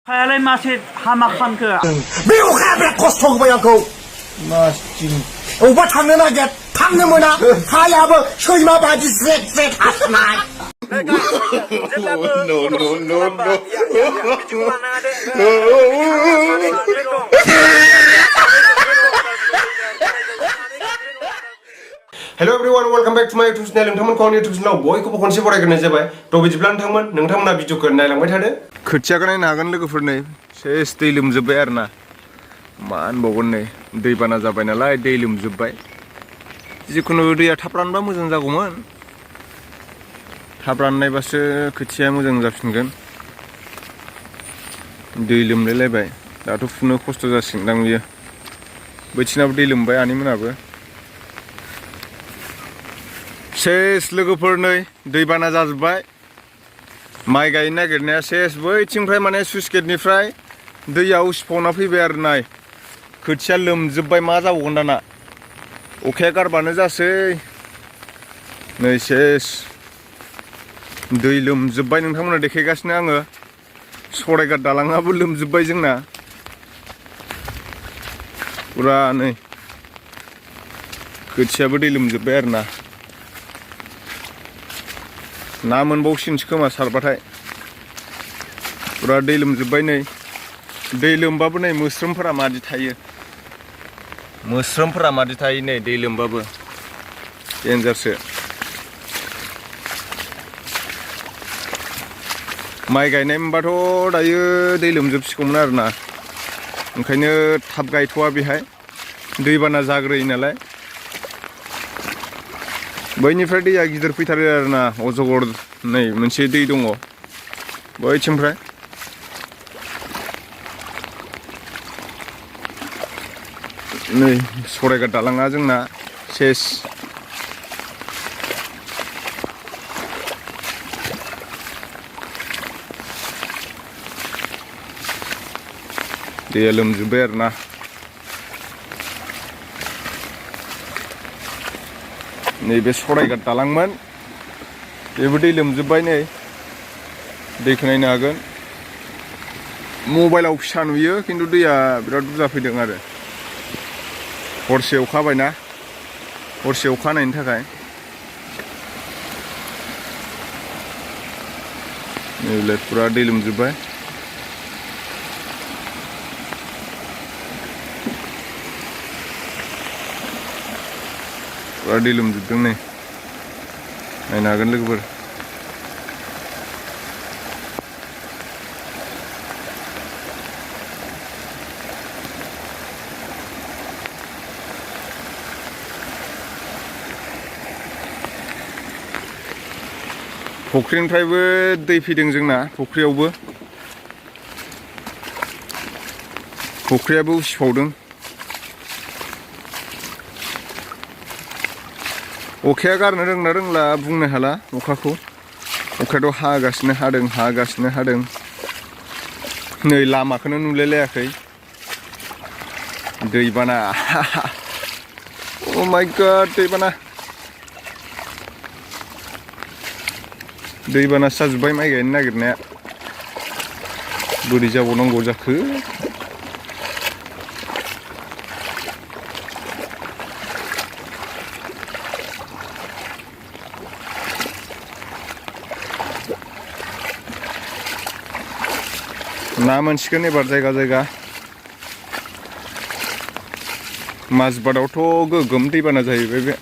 खायालाय मासे हामा खानखो बे अखाया बिराद खस्थ' होबाय आंखौ मासिम अबावबा थांनो नागिर थांनो मोना हायाबो सैमा बादि ज्रेद ज्रेद हासनाय Hello everyone, welcome back to my YouTube channel. नोंथांमोनखौ आंनि YouTube channel बयखौबो खनसे बरायग्रोनाय जाबाय। थ' बिदिब्ला नोंथांमोना भिडिअखौ नायलांबाय थादो। खोथियाखौ नायनो हागोन लोगोफोर नै सेस दै लोमजोबबाय आरोना। मा होनबावगोन नै दैबाना जाबाय नालाय दै लोमजोबबाय। जिखुनु दैया थाब रानबा मोजां जागौमोन। थाब राननायबासो खोथिया मोजां जाफिनगोन। दै लोमलायलायबाय। दाथ' फुनो खस्थ' जासिगोनदां बियो। बैथिनाबो दै लोमबाय आनैमोनाबो। सेस लोगोफोर नै दैबाना जाजोबबाय माइ गायनो नागिरनाया सेस बैथिंनिफ्राय माने सुइस गेटनिफ्राय दैया उसिफावना फैबाय आरो नाय खोथिया लोमजोबबाय मा जाबावगोन दाना अखाया गारबानो जासै नै सेस दै लोमजोबबाय नोंथांमोना देखायगासिनो आङो सरायघाट दालाङाबो लोमजोबबाय जोंना पुरा नै खोथियाबो दै लोमजोबबाय आरोना ना मोनबावसिनसो खोमा सारबाथाय पुरा दै लोमजोबबाय नै दै लोमबाबो नै मोस्रोमफोरा मादि थायो नै दै लोमबाबो डेन्जारसो माइ गायनाय मोनबाथ' दायो दै लोमजोबसिगौमोन आरोना ओंखायनो थाब गायथ'वा बेहाय दैबाना जाग्रोयो नालाय बैनिफ्राय दैया गिदिर फैथारो आरोना अजगर नै मोनसे दै दङ बैथिंनिफ्राय नै सरायघाट दालाङा जोंना सेस दैया लोमजोबबाय आरोना नैबे सरायघाट दालांमोन बेबो दै लोमजोबबाय नै दैखौ नायनो हागोन मबाइलाव फिसा नुयो खिन्थु दैया बिराद बुरजा फैदों आरो हरसे अखा हाबायना हरसे अखा हानायनि थाखाय नैलाय पुरा दै लोमजोबबाय पुरा दै लोमजोबदों नै नायनो हागोन लोगोफोर फुख्रिनिफ्रायबो दै फैदों जोंना फुख्रियाबो उसिफावदों अखाया गारनो रोंना रोंला बुंनो हाला अखायाथ' हागासिनो हादों नै लामाखौनो नुलायलायाखै दैबाना अ माय गड दैबाना जाजोब्बाय माइ गायनो नागिरनाया बोरै जाबावनांगौ जाखो ना मोनसिगोन एबार जायगा माजबादावथ' गोगोम दैबाना जाहैबाय बे